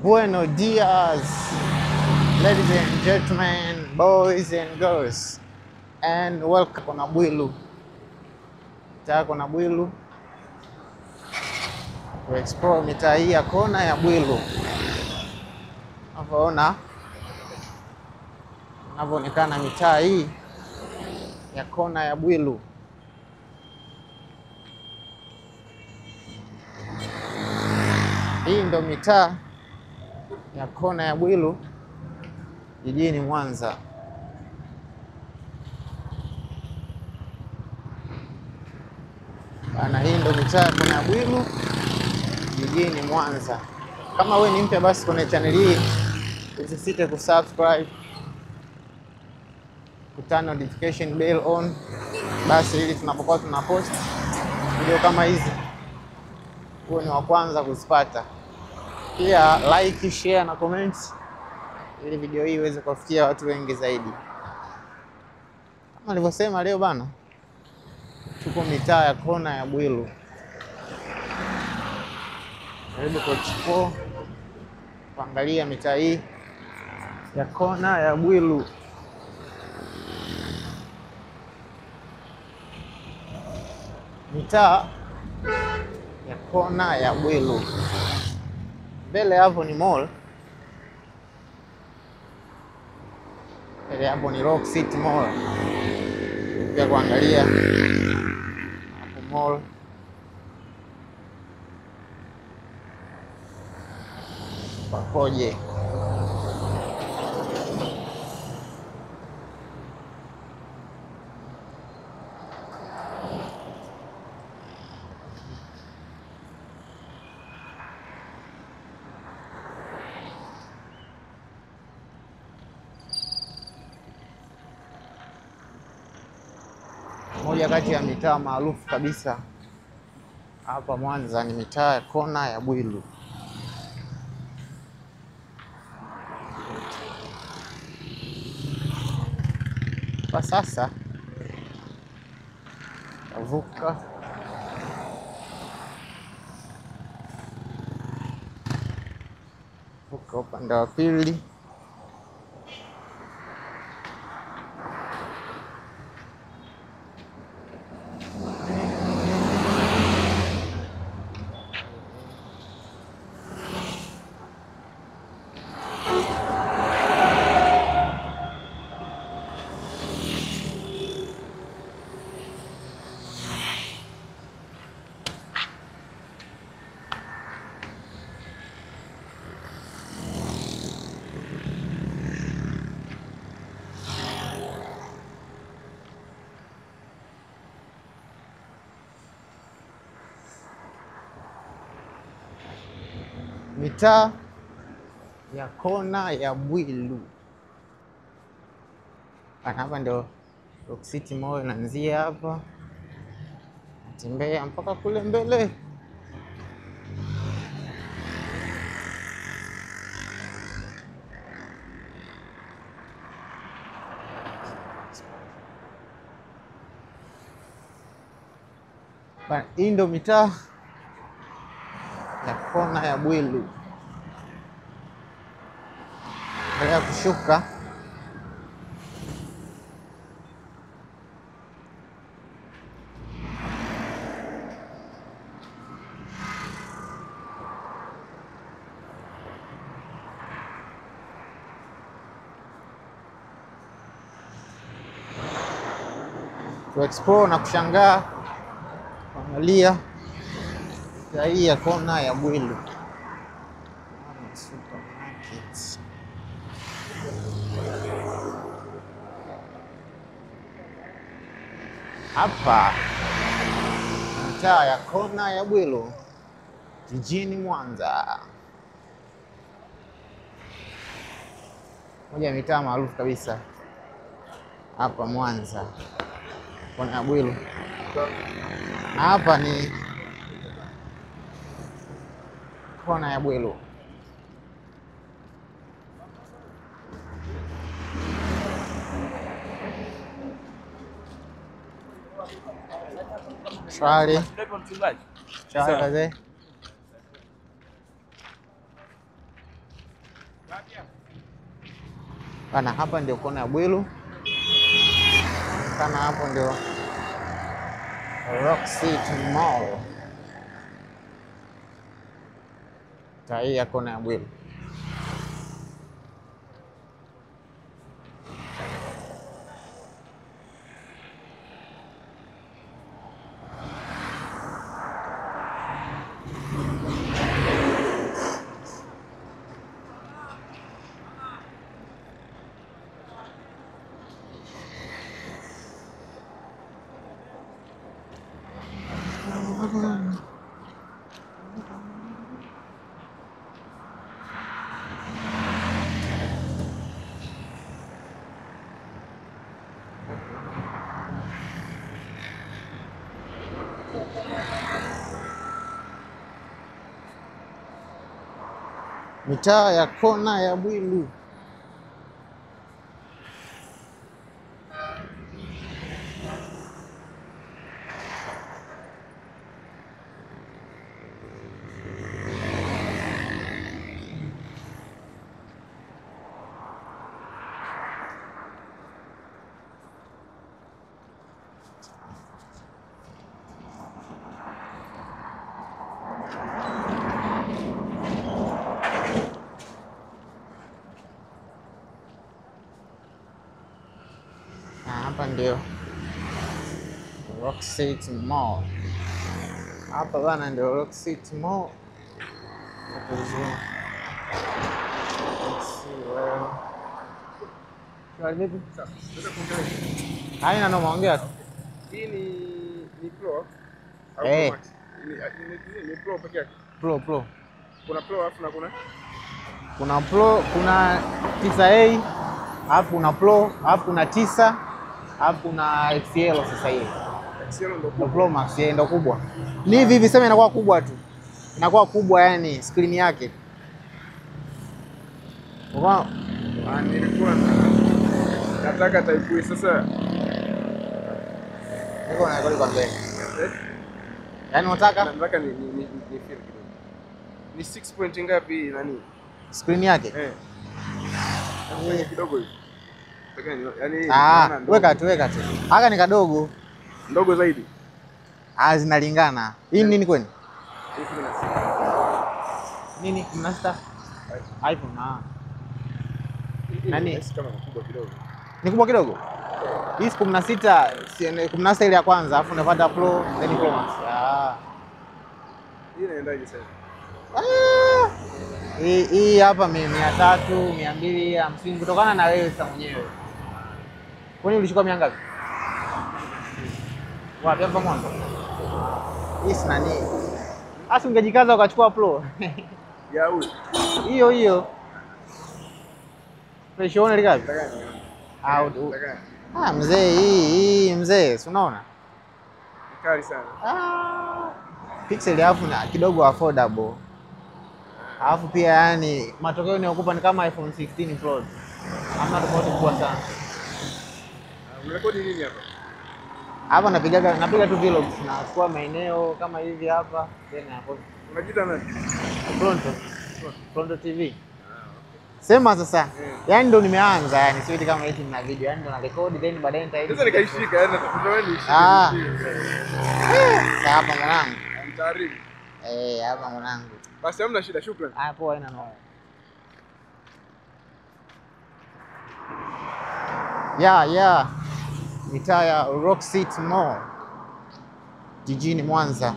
Buenos dias, ladies and gentlemen, boys and girls, and welcome Kona Bwilu. Mitaa Kona Bwilu, ku explore mitaa hii ya kona ya Bwilu. Unavyoona inavyoonekana mitaa hii ya kona ya Bwilu. Hii ndo mitaa ya kona ya Bwilu jijini Mwanza. Bana, hii ndo mitaa ya kona ya Bwilu jijini Mwanza. Kama we ni mpya basi kwenye channel hii, usisite kusubscribe, kuturn notification bell on, basi ili tunapokuwa tunapost video kama hizi uwe ni wa kwanza kuzipata. Pia like, share na comment ili video hii iweze kuwafikia watu wengi zaidi. Kama nilivyosema leo bana, tuko mitaa ya kona ya Bwilu. Karibu kuexplore, kuangalia mitaa hii ya kona ya Bwilu. Mitaa ya kona ya Bwilu. Mbele hapo ni mall. Mbele hapo ni Rock City Mall. Pia kuangalia hapo mall. Pakoje? Moja kati ya mitaa maarufu kabisa hapa Mwanza ni mitaa ya kona ya Bwilu. Kwa sasa tavuka upande wa pili. Mitaa ya kona ya Bwilu. Hapa ndo Rock City Mall inaanzia hapa. Natembea mpaka kule mbele. Bana, hii ndo mitaa ya kona ya Bwilu. Endelea kushuka. Tu explore na kushangaa kuangalia hii ya kona ya Bwilu. Supermarket. Hapa mitaa ya kona ya Bwilu jijini Mwanza. Moja ya mitaa maarufu kabisa hapa Mwanza, kona ya Bwilu. Na hapa ni kona ya Bwilu. Shwari. Shwari. Bana, hapa ndio kona ya Bwilu. Kana hapo ndio Rock City Mall. Hii ya kona ya Bwilu. Mitaa ya kona ya Bwilu. Hapa ndio Rock City Mall. Hapa bana ndio Rock City Mall. Haina noma, ongea tu. Hii ni Pro au Pro Max? Ni Pro peke yake. Pro. Kuna Pro alafu na kuna Pro, kuna 9A, alafu kuna Pro, alafu kuna 9, alafu kuna XL sasa hivi. XL ndo kubwa. Pro Max ndo kubwa. Ni hivi hivi sema inakuwa kubwa tu. Inakuwa kubwa yani screen yake. Kwa nilikuwa nataka type hii sasa. Niko na kwa mbele. Yaani unataka? Nataka ni feel kidogo. Ni 6 point ngapi nani? Screen yake? Eh. Kidogo hivi. Yaani weka tu. Haka ni kadogo. Ndogo zaidi. Zinalingana. Hii nini kwani? Hii 16. Nini 16? iPhone. Nani? Kama kubwa kidogo. Ni kubwa kidogo? Hii 16, 16 ile ya kwanza, alafu unapata Pro, then Pro Max. Hii inaendaje sasa? Hii hapa 300, 250 kutokana na wewe sasa mwenyewe. Kwani ulichukua mia ngapi? Wapi hapa mwanzo? Hii si nani? Asi ungejikaza ukachukua Pro. Ya huyu. Hiyo hiyo. Fresh one likapi? Mzee hii mzee, si unaona? Kali sana. Pixel alafu na kidogo affordable. Alafu pia yani matokeo yanayokupa ni kama iPhone 16 Pro. Hamna tofauti kubwa sana. Unarekodi nini hapa? Hapa napiga tu vlogs, nachukua maeneo kama hivi hapa then hapo. Unajiita nani? Pronto. Pronto TV. Sema sasa. Yaani ndo nimeanza yani siwezi kama hivi nina video, yani ndo na record then baadaye nitaedit. Sasa nikaishika yani natafuta wewe nishike. Sasa hapa mwanangu. Mtaarifu. Hapa mwanangu. Basi hamna shida, shukrani. Poa, haina noma. Yeah. Mitaa ya Rock City Mall jijini Mwanza.